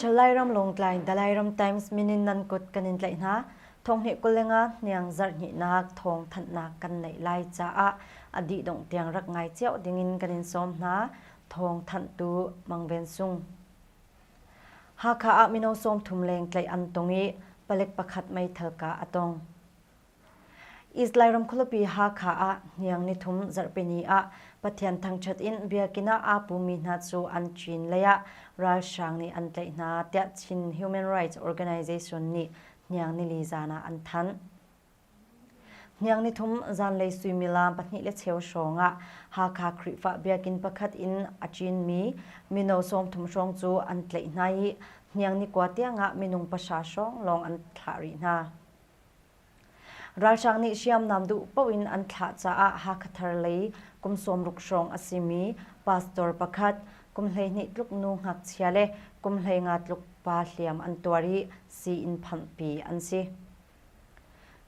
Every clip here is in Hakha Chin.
Central Lairam Lawngtlai The Lairam Times minin nan kut kan in tlaih hna. Thonghnih kulenga hniang zarhhnihnak thawng thanhnak kan neih lai caah a dih dongh tiang rak ngai cio dingin kan in sawm hna. Thawng thanhtu Mang Ven Sung. Hakha ah mino 30 leng tlaih an tong i palek pakhat meithal kah a tong. East Lairam khualipi Hakha ah hniang nithum zarhpini ah Pathian thangṭhat in biakinn ah aa pumi hna cu an cin lei ah ralhrang nih an tlaih hna tiah Chin Human Rights Organization nih hniang nili zan ah an thanh. Hniang nithum zanlei suimilam 2:15 hrawng ah Hakha Khrihfa biakinn pakhat in a cinmi mino 30 hrawng cu an tlaih hna i hniang ni kua tiangah minung pahra hrawng lawng an thlah rih hna. Ralhrang nih hriamnam duh paoh in an thlah caah Hakha lei kum 60 hrawng a simi pastor pakhat, kum 12 tluk nu ngakchia le kum 15 tluk pa hliam an tuar i sii-inn phanhpi an si.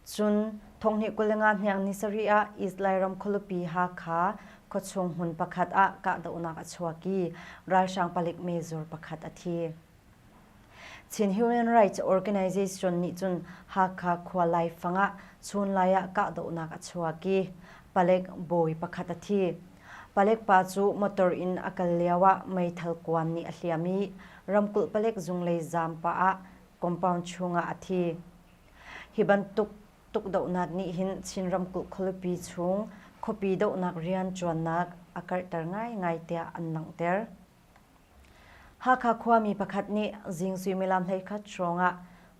Cun 2025 hniang ni sarih ah East Lairam khualipi Hakha khuachung hmun pakhat ah kahdohnak a chuak i ralhrang palik mezur pakhat a thi. Chin Human Rights Organization nih cun Hakha khua laifang ah chunlai ah kahdohnak a chuak i palek bawi pakhat a thi. Palek pa cu motor in a kal lio ah meithal kuan nih a hliam i ramkulh palek zunglei zaam pah ah compound chungah a thi. Hi bantuk tukdohnak nih hin Chin ramkulh khualipi chung khuapi dohnak rianṭuannak a karhter ngaingai tiah an langhter. Hakha khuami pakhat nih zing suimilam 11 hrawngah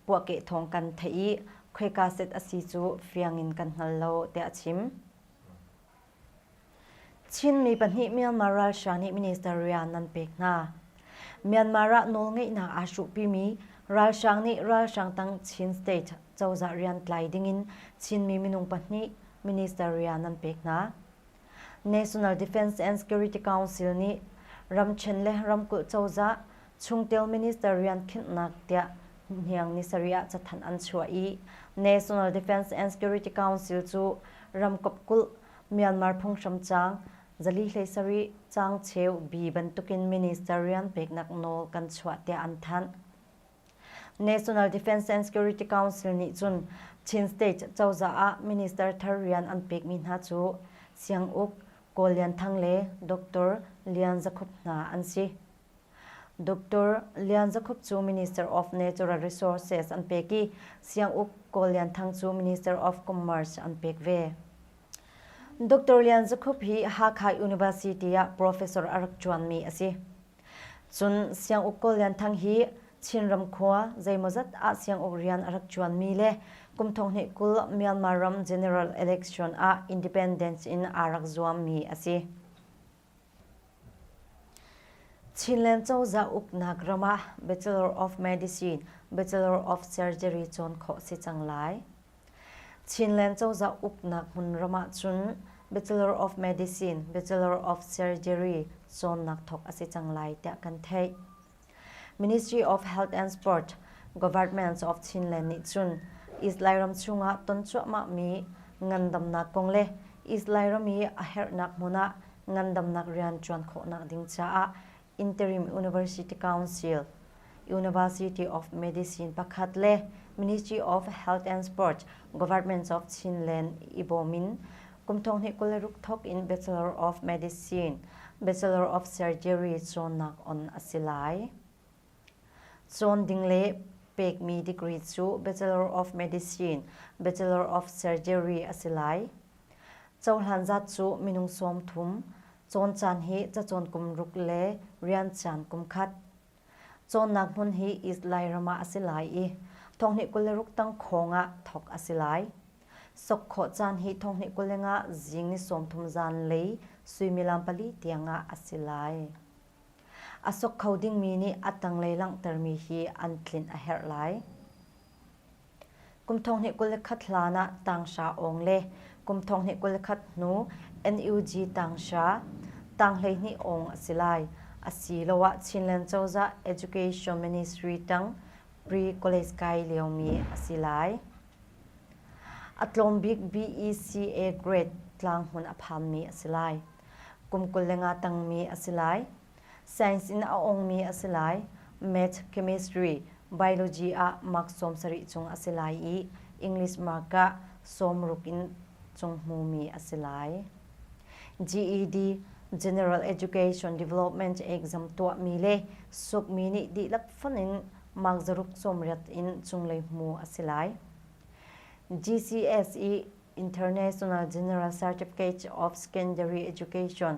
puahkeh thawng kan theih i khoika set a si cu fiang in kan hngal lo tiah a chim. Chinmi pahnih Myanmar ralhrang nih minister rian an pek hna. Myanmar ah nawlngeihnak aa hruhpimi ralhrang nih ralhrang tang Chin state cozah rian tlai dingin Chinmi minung pahnih minister rian an pek hna. National Defense and Security Council nih ramṭhen le ramkulh cozah chungtel minister rian khinhnak tiah hniang ni sarih ah cathanh an chuah i National Defense and Security Council cu ramkomh kulh Myanmar phunghram caang 427 caang cheu B bantukin minister rian peknak nawl kan chuah tiah an thanh. National Defense and Security Council nih cun Chin State cozah ah minister thar rian an pekmi hna cu Siang Uk, Kawl Lian Thang le Dr. Lian Za Khup hna an si. Dr. Lian Za Khup cu Minister of Natural Resources an pek i Siang Uk Kawl Lian Thang cu Minister of Commerce an pek ve. Dr. Lian Za Khup hi Hakha University ah professor a rak ṭuanmi a si. Cun sianguk Kawl Lian Thang hi Chinram khua zeimawzat ah sianguk rian a rak ṭuanmi le kum 2020 Myanmar ram general election ah independence in aa rak zuammi a si. Chinland cozah uknak ram ah Bachelor of Medicine, Bachelor of Surgery cawn khawh si cang lai. Chinland cozah uknak hmunram ahcun Bachelor of Medicine, Bachelor of Surgery cawnnak thawk a si cang lai tiah kan theih. Ministry of Health and Sport, Government of Chinland nih cun East Lairam chungah ton cuahmahmi ngandamnak kong le East Lairam i a herhnak hmun ah ngandamnak rian ṭuan khawhnak ding caah Interim University Council, University of Medicine pakhat le Ministry of Health and Sport, Government of Chinland i bawm in kum 2026 thawk in Bachelor of Medicine, Bachelor of Surgery cawnnak on a si lai. Cawn ding le pekmi degree cu Bachelor of Medicine, Bachelor of Surgery a si lai. Cohlan zat cu minung 30, Cawn caan hi cacawn kum ruk le rian caan kum khat. Cawnnak hmun hi East Lairam ah a si lai i 2026 tangkhawng ah thawk a si lai. Sok khawh caan hi 2025 zing ni 30 zanlei suimilam pali tiangah a si lai. A sok kho dingmi nih a tanglei langhtermi hi an tlinh a herh lai. Kum 2021 hlan ah tanghra awng le kum 2021 hnu NUG tanghra tang 12 awng a si lai. Asiloah Chinland Cozah Education Ministry tang pre-college kai liomi a si lai. A tlawm bik BECA grade tlanghmun a phanmi a si lai. Kum 25 tangmi a si lai. Science in a ongmi a si lai. Math, Chemistry, Biology ah mark 70 cung a si lai i English mark ah 60 in cung hmumi a si lai. GED, General Education Development Exam tuahmi le sukmi nih dihlak fonh in mark 690 in cunglei hmu a si lai. GCSE International General Certificate of Secondary Education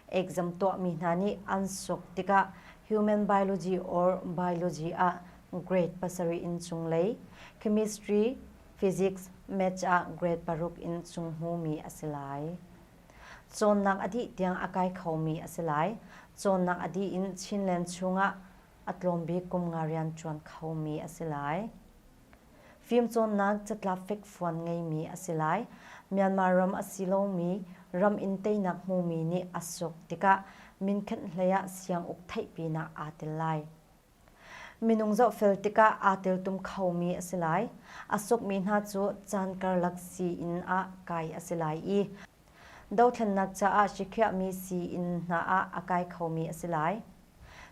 exam tuahmi hna nih an sok tikah Human Biology or Biology ah grade 7 in cunglei, Chemistry, Physics, Maths ah grade 6 in cung hmumi a si lai. Cawnnak a dih tiang a kai khomi a si lai. Cawnnak a dih in Chinland chungah a tlawm bik kum nga rian ṭuan khomi a si lai. Fimcawnnak catlap fekfuan ngeimi a si lai. Myanmar ram a si lomi ram in teinak hmumi nih a suk tikah minkhenh hlei ah sianguk theihpinak aa tel lai. Minung zohfel tikah aa teltum khomi a si lai. A sukmi hna cu caan karlak sii-inn ah kai a si lai i dothlennak caah hrikhiahmi sii-inn hna ah a kai khomi a si lai.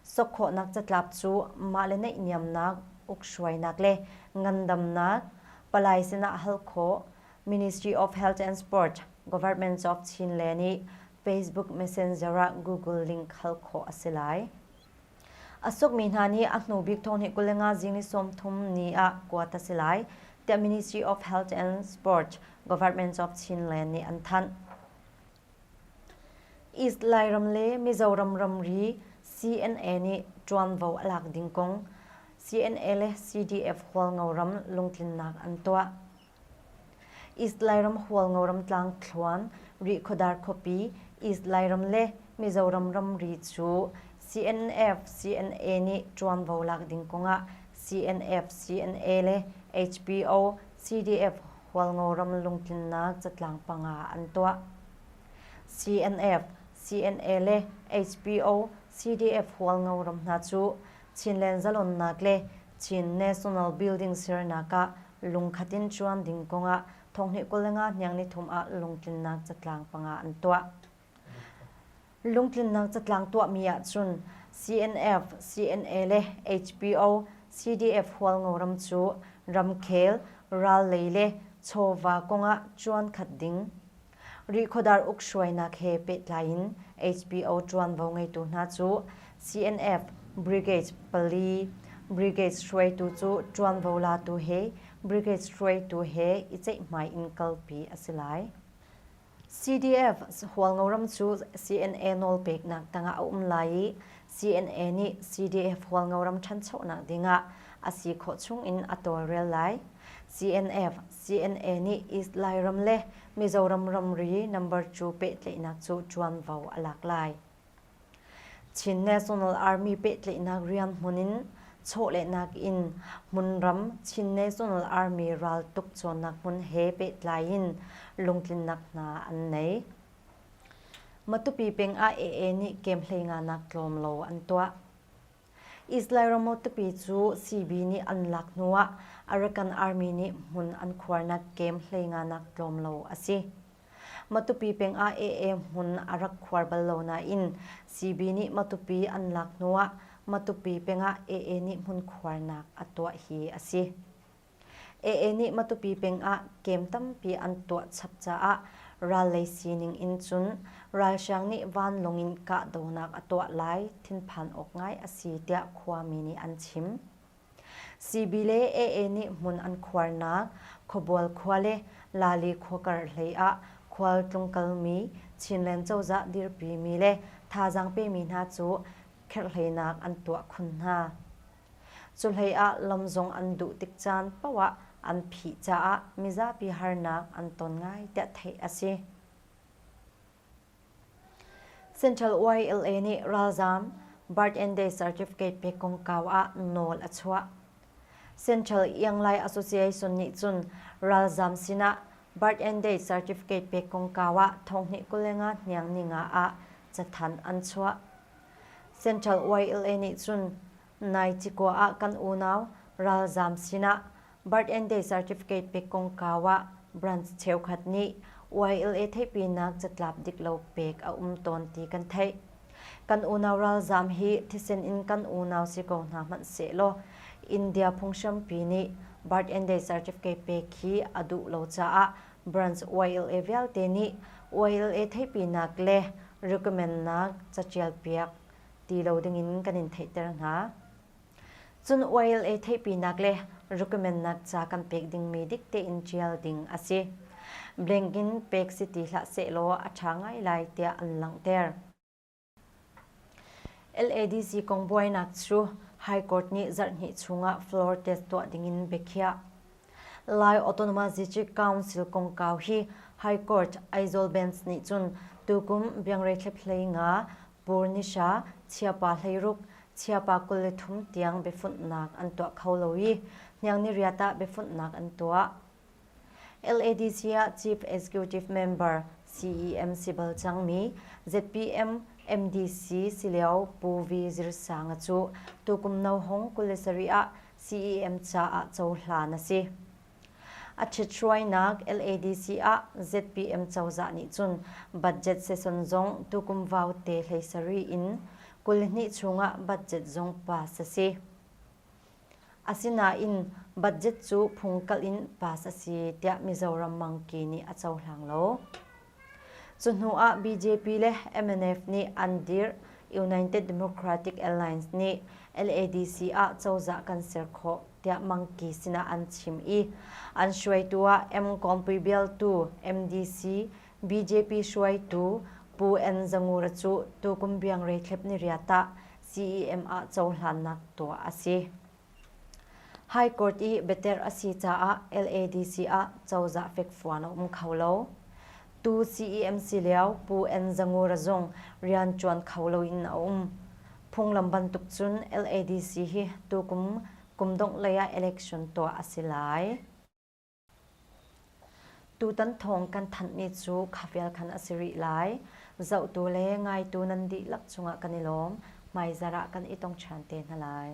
Sok khawhnak catlap cu mah le naihniamnak, ukhruainak le ngandamnak palai sinah hal khawh Ministry of Health and Sport, Government of Chinland nih Facebook Messenger ah Google link hal khawh a si lai. A sukmi hna nih a hnu bik thonghnih 25 zing ni 30 ni ah kuat a si lai, tiah Ministry of Health and Sport, Government of Chinland nih an thanh. East Lairam le Mizoram ramri CNA nih ṭuanvo a lak ding kong CNA le CDF Hualngo ram lungtlinnak an tuah. East Lairam Hualngo ram tlangthluan Rihkhawdar khuapi East Lairam le Mizoram ramri cu CNF CNA nih ṭuanvo lak ding kongah CNF CNA le HPO CDF Hualngo ram lungtlinnak catlang panga an tuah. CNF, CNA le HPO, CDF Hualngo ram hna cu Chinland zalonnak le Chin National Building sernak ah lungkhat in ṭuan ding kongah thonghnih 25 hniang nithum ah lungtlinnak catlang panga an tuah. Lungtlinnak catlang tuahmi ahcun CNF, CNA le HPO, CDF Hualngo ram cu ramkhel, ral lei le chawva kongah ṭuan khat ding. Rihkhawdar ukhruainak he pehtlai in HPO ṭuanvo ngeitu hna cu CNF Brigade pali, Brigade hruaitu cu ṭuanvo latu he Brigade hruaitu he i ceihmai in kalpi a si lai. CDF Hualngoram cu CNA nawlpeknak tangah a um lai i CNA nih CDF Hualngoram ṭhanchonak dingah a si khawh chungin a tawlrel lai. CNF CNA nih East Lairam le Mizoram ramri number 2 pehtlaihnak cu ṭuanvo a lak lai. Chin National Army pehtlaihnak rian hmun in chawlehnak in hmunram Chin National Army raltuk cawnnak hmun he pehtlai in lungtlinnak hna an nei. Matupi peng ah AA nih kem hleinganak tlawm lo an tuah. Israel Matupi cu CB nih an lak hnuah Arakan Army nih hmun an khuarnak kem hleinganak tlawm lo a si. Matupi peng ah AA hmun a rak khuar bal lo nain CB nih Matupi an lak hnuah Matupi peng ah AA nih hmun khuarnak a tuah hi a si. AA nih Matupi peng ah kem tampi an tuah chap caah ral lei sining in cun ralhrang nih vanlawng in kahdohnak a tuah lai thinphan awk ngai a si tiah khuami nih an chim. CB le AA nih hmun an khuarnak Khuabual khua le Lali khua karhlei ah khual tlungkalmi Chinland cozah dirpimi le thazaang pemi hna cu kherhhleinak an tuah khun hna. Cuhlei ah lam zong an duh tik caan paoh ah an phih caah mizapi harnak an ton ngai tiah theih a si. Central YLA nih ralzaam birth and death certificate pek kongkau ah nawl a chuah. Central Ianglai Association nih cun ralzaam sinah birth and death certificate pek kongkau ah thonghnih 25 hniang ninga ah cathanh an chuah. Central YLA nih cun nai cikua ah kan unau ralzaam sinah Birth and Death Certificate pek kongkau ah branch cheukhat nih YLA theihpinak catlap dik lo pek a um tawn ti kan theih. Kan unau ralzaam hi thisen in kan unau si ko hna hmanh sehlaw India phunghrampi nih birth and death certificate pek hi a duh lo caah branch YLA vialte nih YLA theihpinak le recommendnak caṭial piak ti lo dingin kan in theihter hna. Cun YLA theihpinak le recommendnak ca kan pek dingmi dik tein ṭial ding a si. Blank in pek si ti hlah sehlaw a ṭha ngai lai tiah an langhter. LADC kong buainak cu High Court nih zarhhnih chungah floor test tuah dingin biakhiah. Lai Autonomous District Council kongkau hi High Court Aizawl Bench nih cun tukum biangreithlep 15 Purnisha chiapa 16 chiapa 23 tiang biafunhnak an tuah kho lo i hniang niriat ah biafunhnak an tuah. LADC ah Chief Executive Member CEM si bal cangmi ZPM MDC si lio Pu V Zirsanga cu tukum nohong 27 ah CEM caah cohlan a si. A ṭhithruainak LADC ah ZPM cozah nih cun budget session zong tukum vaute 17 in 22 chungah budget zong pass a si. Asinain budget cu phungkalh in pass a si tiah Mizoram mangki nih a cohlang lo. Cu hnu ah BJP le MNF nih an dirh United Democratic Alliance nih LADC ah cozah kan ser khawh tiah mangki sinah an chim i an hruaitu ah M. Kawngpui bialtu MDC BJP hruaitu Pu N. Zangura cu tukum biangreithlep niriat ah CEM ah cohlannak tuah a si. High Court i biaterh a si caah LADC ah cozah fekfuan a um kho lo. Tu CEM si lio Pu N. Zangura zong rian ṭuan kho loin a um. Phunglam bantuk cun LADC hi tukum kum dongh lei ah election tuah a si lai. Tutan thawng kan thanhmi cu khavial khan a si rih lai. Zohtu le ngaitu nan dihlak cungah kan i lawm. Hmaizarh ah kan i tong ṭhan te hna lai.